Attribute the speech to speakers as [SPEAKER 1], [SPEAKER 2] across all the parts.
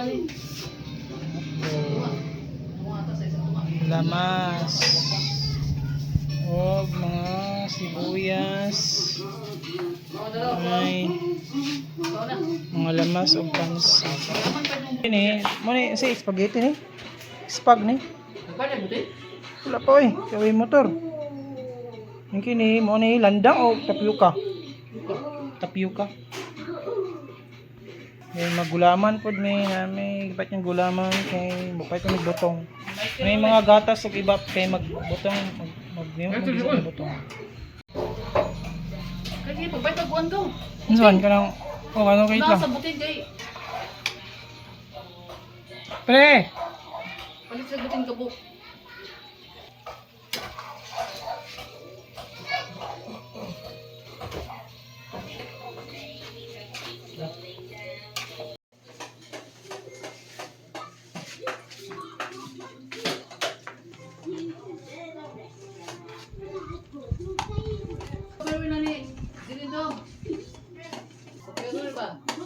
[SPEAKER 1] Hotdog. Lamas. Og mga sibuyas. Ay, mga lamas og pansit. Ini, mo ni si spaghetti ni. Spag ni. Wala pa oy, kay motor. Yung kini mo ni landang o tapioca. Tapioca. May magulaman pod may na may iba't yung gulaman kay mupay ko butong. May mga gatas ug iba kay magbutong mag mag mag butong.
[SPEAKER 2] Kasi pagbay pagkuan to.
[SPEAKER 1] Unsa ka nang oh ano kay
[SPEAKER 2] Nasa
[SPEAKER 1] lang.
[SPEAKER 2] butin kay
[SPEAKER 1] Pre,
[SPEAKER 2] palit sa butin kabuk. Pero na ni dili do. Pero ba? Pero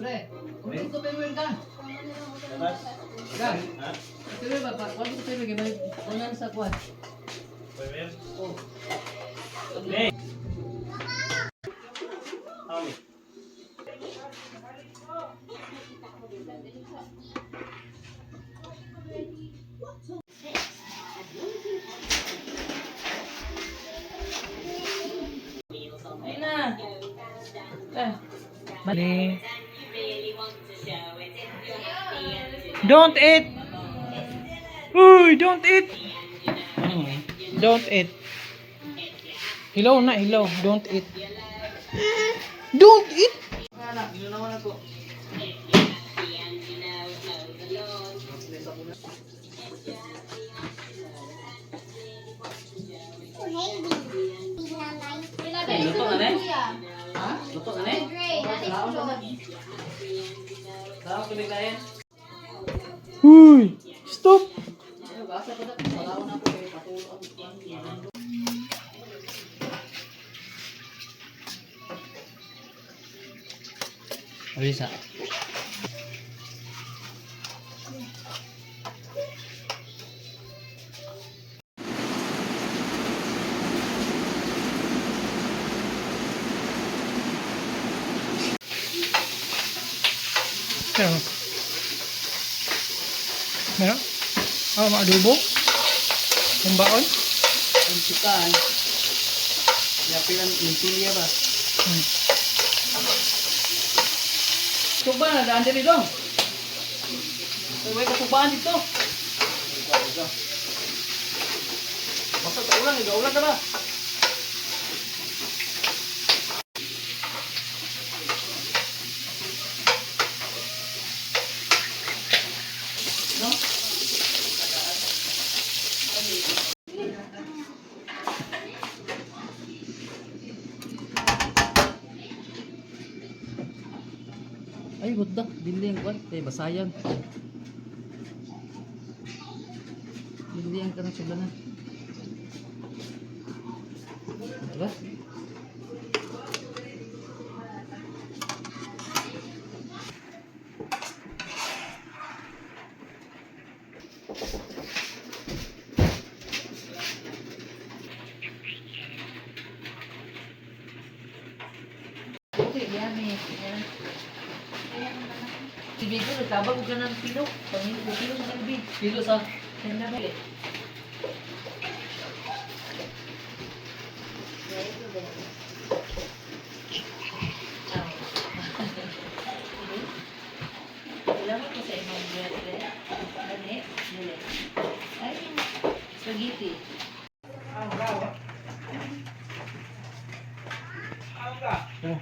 [SPEAKER 2] Pre, kung ko pero ka. Ka. Pero ba pa, kung ko pero gimay unan sa kuan. Oh.
[SPEAKER 1] Ay na. Ah. Mali. Don't eat. Uy, don't eat. Don't eat. Hello na, hello. Don't eat. Don't eat.
[SPEAKER 2] Ana, ginunawan ako.
[SPEAKER 3] Luto na eh?
[SPEAKER 2] Ha?
[SPEAKER 3] Luto na eh? Sarap tubig na eh.
[SPEAKER 1] Uy, stop.
[SPEAKER 2] Ay, asa pa na. Wala na ako kay patulo ako.
[SPEAKER 3] Alisa.
[SPEAKER 1] Meron. Meron? Ah, mga adobo? Yung baon?
[SPEAKER 2] Ang sikan. Yapilan intilia ba? Suba na daan diri dong. Uy, kasubaan dito. Basta sa ulan, ulan na ba? No? Ay, gudda. Dili ang kwan. Eh, basayan. Dili ang kanang suglanan. Diba?
[SPEAKER 4] Okay, yummy. Yan. Si Bigo, nagtabag ko ng pilo. Pamilyo, pilo sa kalbi.
[SPEAKER 2] Pilo sa...
[SPEAKER 4] Sandali. Salamat po sa imong bread, eh. Gani, dili. Ay, spaghetti.
[SPEAKER 1] Oh.